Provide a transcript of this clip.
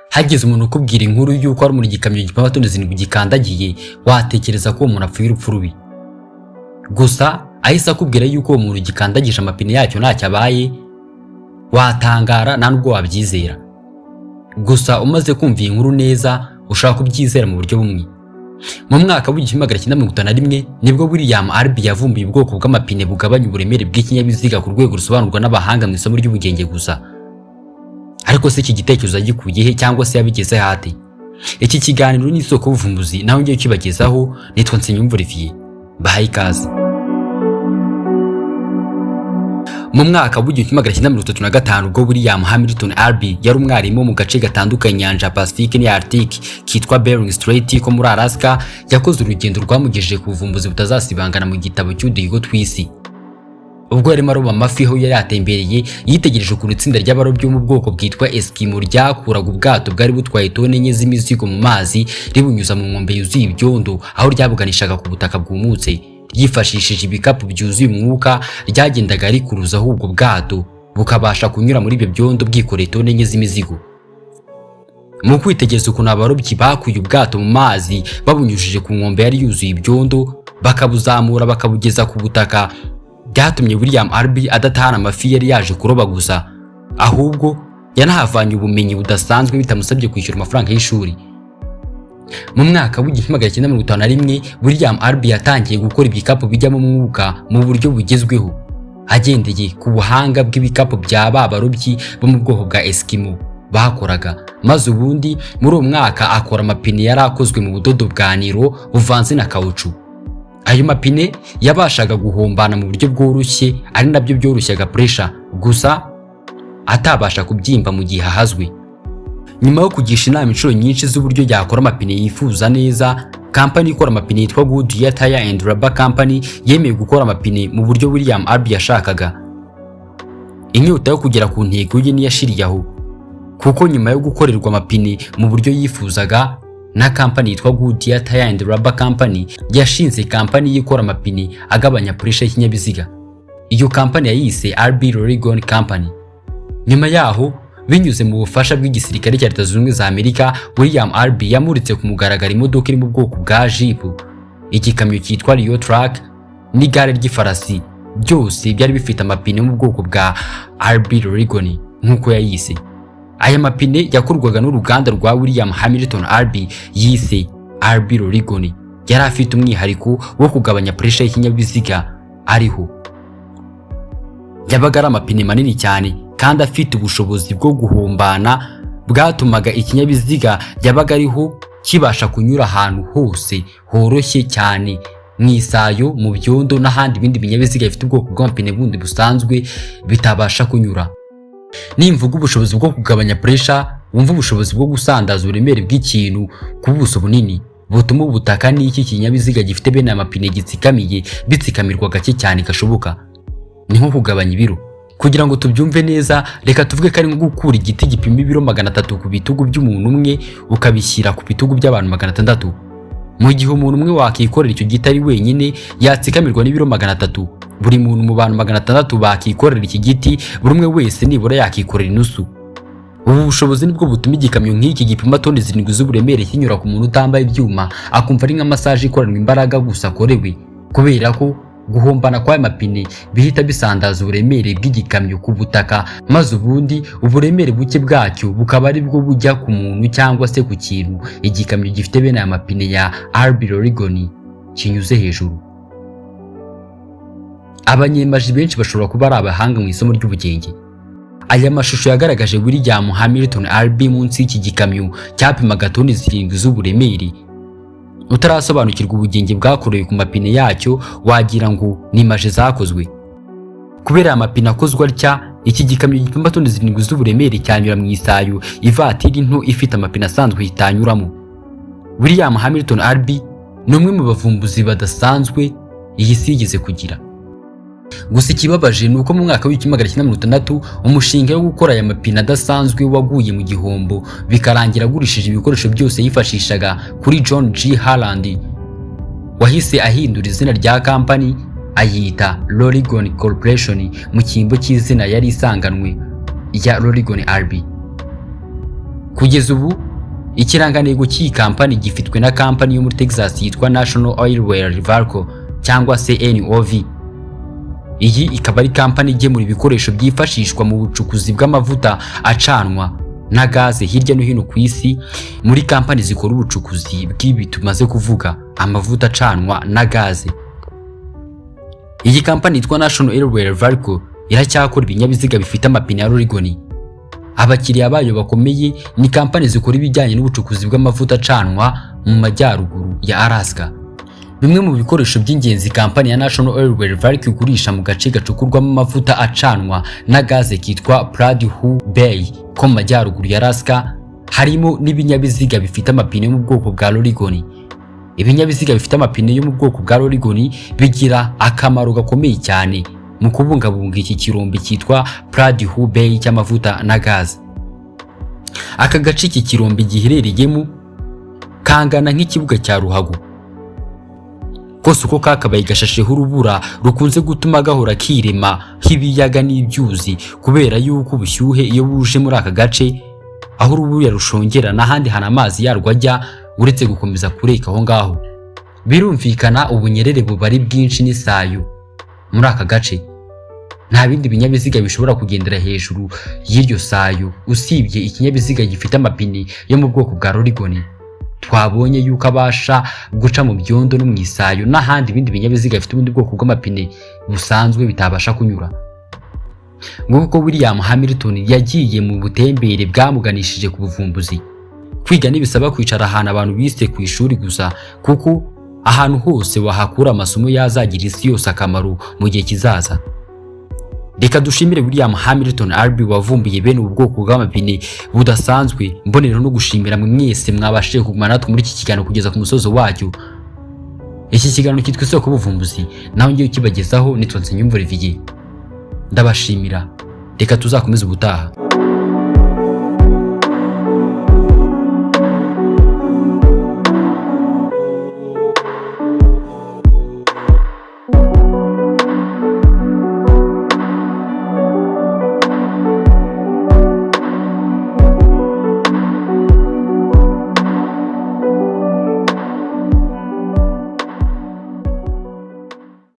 Hagize umuntu ukubwira inkuru y'uko ari mu gikamyo gipima toni 7 gikandagiye, watekereza ko uwo muntu apfuye urupfu rubi. Gusa ahise akubwira yuko uwo muntu gikandagije amapine yacyo ntacyo abaye, watangara, nta nubwo wabyizera. Gusa umaze kumva iyi nkuru neza, ushobora kubyizera mu buryo bumwe. Mu mwaka w'1951 nibwo William Albee yavumbuye ubwoko bw'amapine bugabanya uburemere bw'ikinyabiziga ku rwego rusobanurwa n'abahanga mu isomo ry'ubugenge gusa. Ariko se iki gitekerezo yagikuye he, cyangwa se yabigezeho ate? Iki kiganiro ni Isoko y'Ubuvumbuzi, naho ngiye kukibagezaho nitwa Nsengiyumva Olivier. Bahaye ikaze. Mu mwaka w'1935, ubwo William Hamilton Albee yari umwarimu mu gace gatandukanye inyanja ya Pacifique n'iya Arctic kitwa Bering Strait ko muri Alaska, yakoze urugendo rwamugejeje ku buvumbuzi butazasibangana mu gitabo cy'uduhigo tw'isi. Ubwo yarimo aroba amafi aho yari yatembereye, yitegereje ukuntu itsinda ry'abarobyi bo mu bwoko bwitwa Eskimo ryakuraga ubwato bwari butwaye toni 4 z'imizigo mu mazi, ribunyuza mu nkombe yuzuye ibyondo aho ryabuganishaga ku butaka bwumutse, ryifashishije ibikapu byuzuye umwuka ryagendaga rikuruzaho ubwo bwato, bukabasha kunyura muri ibyo byondo bwikoreye toni 4 z'imizigo. Mu kwitegereza ukuntu abarobyi bakuye ubwato mu mazi babunyujije ku nkombe yari yuzuye ibyondo, bakabuzamura bakabugeza ku butaka, byatumye William Albee adatahana amafi yari yaje kuroba gusa, ahubwo yanahavanye ubumenyi budasanzwe bitamusabye kwishyura amafaranga y'ishuri. Mu mwaka w'1951, William Albee yatangiye gukora ibikapu bijyamo umwuka mu buryo bugezweho, agendeye ku buhanga bw'ibikapu bya ba barobyi bo mu bwoko bwa Eskimo bakoraga. Maze ubundi muri uwo mwaka akora amapine yari akozwe mu budodo bwa nylon buvanze na kawucu. Ayo mapine yabashaga guhombana mu buryo bworoshye, ari nabyo byoroshyaga pressure, gusa atabasha kubyimba mu gihe ahazwe. Nyuma yo kugisha inama inshuro nyinshi z'uburyo yakora amapine yifuza neza, kampani ikora amapine yitwa Goodyear Tire and Rubber Company yemeye gukora amapine mu buryo William Albee yashakaga. Inyota yo kugera ku ntego ye ntiyashiriye aho, kuko nyuma yo gukorerwa amapine mu buryo yifuzaga na kampani yitwa Goodyear Tire and Rubber Company, yashinze kampani ikora amapine agabanya pressure y'ikinyabiziga. Iyo kampani yayise Albee Lorigon Company. Nyuma yaho, binyuze mu bufasha bw'igisirikare cya Leta Zunze Ubumwe za Amerika, William Albee yamuritse ku mugaragaro imodoka iri mu bwoko bwa Jeep, igikamyo cyitwa Rio Truck n'igare ry'ifarasi, byose byari bifite amapine yo mu bwoko bwa Albee Lorigon nk'uko yayise. Aya mapine yakorwaga n'uruganda rwa William Hamilton Albee yise Albee Lorigon yari afite umwihariko wo kugabanya pressure y'ikinyabiziga ariho. Yabaga ari amapine manini cyane kandi afite ubushobozi bwo guhombana bwatumaga ikinyabiziga yabaga ariho kibasha kunyura ahantu hose horoshye cyane, mu isayo, mu byondo n'ahandi ibindi binyabiziga bifite ubwoko bw'amapine bundi busanzwe bitabasha kunyura. Nimvuga ubushobozi bwo kugabanya pressure, wumva ubushobozi bwo gusandaza uburemere bw'ikintu ku buso bunini, butuma ubutaka n'iki kinyabiziga gifite bene aya mapine gitsikamiye bitsikamirwa gake cyane gashoboka. Ni nko kugabanya ibiro. Kugira ngo tubyumve neza, reka tuvuge ko ari nko gukura igiti gipima ibiro 300 ku bitugu by'umuntu umwe, ukabishyira ku bitugu by'abantu 600. Mu gihe umuntu umwe wakikorera icyo giti ari wenyine yatsikamirwa n'ibiro 300, buri muntu mu bantu 600 bakikorera iki giti, buri umwe wese nibura yakikorera inusu. Ubu bushobozi nibwo butuma igikamyo nk'iki gipima toni 7 z'uburemere kinyura ku muntu utambaye ibyuma, akumva ari nka massage ikoranwa imbaraga gusa akorewe, kubera ko guhombana kw'aya mapine bihita bisandaza uburemere bw'igikamyo ku butaka, maze ubundi uburemere buke bwacyo bukaba ari bwo bujya ku muntu cyangwa se ku kintu igikamyo gifite bene aya mapine ya Albee Lorigon kinyuze hejuru. Abanyemaji benshi bashobora kuba ari abahanga mu isomo ry'ubugenge. Aya mashusho yagaragaje William Hamilton Albee munsi y'iki gikamyo cyapimaga toni 7 z'uburemere. Utarasobanukirwa ubugenge bwakorewe ku mapine yacyo, wagira ngo ni imaje zakozwe. Kubera aya mapine akozwe atya, iki gikamyo gipima toni 7 z'uburemere cyanyura mu isayo ivatiri nto ifite amapine asanzwe itanyuramo. William Hamilton Albee ni umwe mu bavumbuzi badasanzwe iyi si yigeze kugira. Gusa ikibabaje ni uko mu mwaka w'1960 umushinga wo gukora aya mapine adasanzwe waguye mu gihombo, bikarangira agurishije ibikoresho byose yifashishaga kuri John G. Harland, wahise ahindura izina rya kampani ayita Lorigon Corporation mu cyimbo cy'izina yari isanganwe rya Lorigon Albee. Kugeza ubu ikirangantego cy'iyi kampani gifitwe na kampani yo muri Texas yitwa National Oilwell Varco cyangwa se NOV. Iyi ikaba ari kampani igemura ibikoresho byifashishwa mu bucukuzi bw'amavuta acanwa na gaze hirya no hino ku isi, muri kampani zikora ubucukuzi bw'ibi tumaze kuvuga, amavuta acanwa na gaze. Iyi kampani yitwa National Oilwell Varco iracyakora ibinyabiziga bifite amapine ya Rolligon. Abakiriya bayo bakomeye ni kampani zikora ibijyanye n'ubucukuzi bw'amavuta acanwa mu majyaruguru ya Alaska. Bimwe mu bikoresho by'ingenzi kampani ya National Oilwell Varco igurisha mu gace gacukurwamo amavuta acanwa na gaze kitwa Prudhoe Bay ko mu majyaruguru ya Alaska, harimo n'ibinyabiziga bifite amapine yo mu bwoko bwa Rolligon. Ibinyabiziga bifite amapine yo mu bwoko bwa Rolligon bigira akamaro gakomeye cyane mu kubungabunga iki kirombe cyitwa Prudhoe Bay cy'amavuta na gaze. Aka gace iki kirombe giherereyemo kangana nk'ikibuga cya ruhago kose uko kakabaye, gashasheho urubura rukunze gutuma gahora kirema nk'ibiyaga n'ibyuzi, kubera yuko ubushyuhe iyo buje muri aka gace, aho urubura rushongera n'ahandi hantu amazi yarwo ajya uretse gukomeza kureka aho ngaho. Birumvikana, ubunyerere buba ari bwinshi n'isayo muri aka gace. Nta bindi binyabiziga bishobora kugendera hejuru y'iryo sayo usibye ikinyabiziga gifite amapine yo mu bwoko bwa Rolligon. Twabonye yuko abasha guca mu byondo no mu isayo n'ahandi ibindi binyabiziga bifite ubundi bwoko bw'amapine busanzwe bitabasha kunyura. Nguko William Hamilton yagiye mu butembere bwamuganishije ku buvumbuzi. Kwiga ntibisaba kwicara ahantu abantu bise ku ishuri gusa, kuko ahantu hose wahakura amasomo yazagira isi yose akamaro mu gihe kizaza. Reka dushimire William Hamilton Alby wavumbuye bene ubu bwoko bw'amapine budasanzwe. Mbonera no gushimira mwe mwese mwabashije kugumana natwe muri iki kiganiro kugeza ku musozo wacyo. Iki kiganiro cyitwa Isoko y'Ubuvumbuzi, naho ngiye ukibagezaho nitwa Nsengiyumva Olivier. Ndabashimira, reka tuzakomeze ubutaha.